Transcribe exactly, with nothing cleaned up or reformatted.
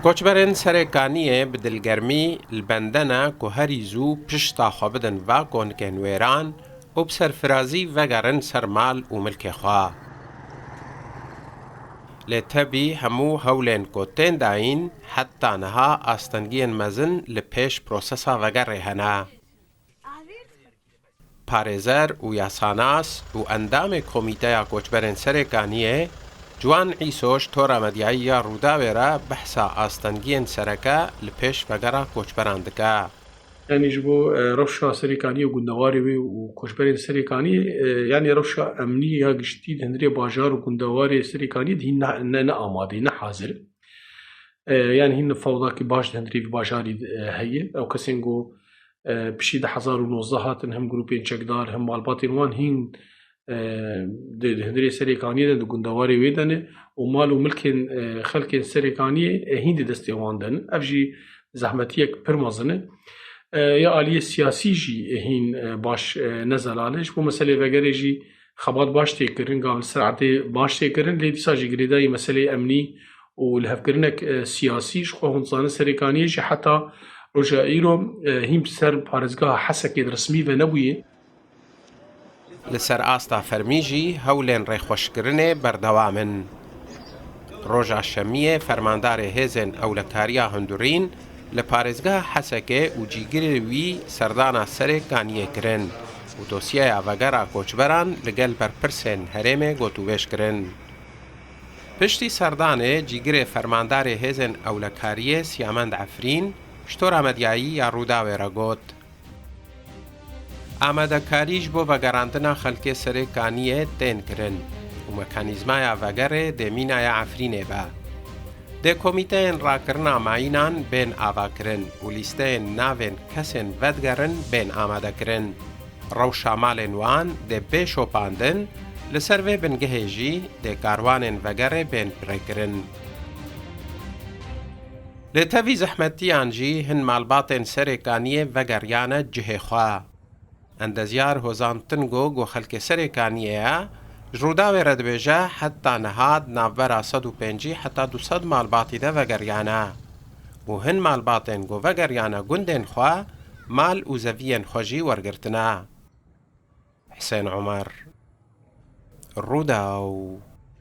Koçberên Serê Kaniyê bi dilgermî li bende ne ku herî zû pişta xwe bidin va konikên wêran û bi serfirazî vegerin ser mal û milkê xwe. Lê tevî hemû hewlên ku tên dayîn, heta niha astengiyên mezin li pêş prosesa vegerê hene. Parêzer û yasanas û endamê Komîteya Koçberên Serê Kaniyê, Ciwan Îso, ji tora medyayî ya Rûdawê re behsa astengiyên sereke li pêş vegera koçberan dike. Yanî ji bo, e, rewşa Serê Kaniyê û gundewarê wê û koçberên Serê Kaniyê, e, yanî rewşa emnî ya giştî di hundirê bajar û gundewarê Serê Kaniyê de hîn ne, ne, ne amadê, ne hazir. E, yanî hîn fewdakî baş di hundirê vî bajarî, e, heye. Ew kesên ku, e, piştî du hezar û nozdeh hatin, hem grûpên çekdar, hem malbatên wan hîn, e, di, di hundirê Serê Kaniyê de, di gundewarê wê de ne û mal û milkên, e, xelkên Serê Kaniyê, e, hîn di destê wan de ne. Ev jî zehmetiyek pir mezin e. E, ya aliyê siyasî jî hîn, e, baş, e, ne zelal e. Ji bo meselê vegerê jî xebat baş tê kirin, gav li ser erdê baş tê kirin, lê dîsa jî girêdayî meseleyê emnî û lihevkirinek, e, siyasî ji xwe hûn dizanin Serê Kaniyê jî heta roja îro, e, hîn bi ser parêzgeha Hesekê di resmî venebûye. Li ser asta fermî jî hewlên rêxweşkirinê berdewam in. Roja Şemiyê fermandarê hêzên ewlekariya hundirîn li parêzgeha Hesekê û cîgirê wî serdana Serê Kaniyê kirin û dosyeya vegera koçberan li gel berpirsên herêmê gotûbêj kirin. Piştî serdanê cîgirê fermandarê hêzên ewlekariyê Siyamend Efrîn ji tora medyayî ya Rûdawê re got, Amadekarî ji bo vegerandina xelkê Serê Kaniyê tên kirin û mekanîzmaya vegerê dê mîna ya Efrînê be. Dê komîteyên rakirina mayînan bên avakirin û lîsteyên navên kesên vedigerin bên amadekirin. Rewşa malên wan dê bê şopandin, li ser vê bingehê jî dê karwanên vegerê bên pirêkirin. Lê tevî zehmetiyan jî hin malbatên Serê Kaniyê vegeriyane cihê xwe. Endezyar Hozan Tingo ku xelkê Serê Kaniyê ye, ji Rûdawê re dibêje, heta niha di navbera sed û pêncî heta du sed malbatî de vegeriyane û hin malbatên ku vegeriyane gundên xwe, mal û zeviyên xwe jî wergirtine. Hisên Omer, Rûdaw.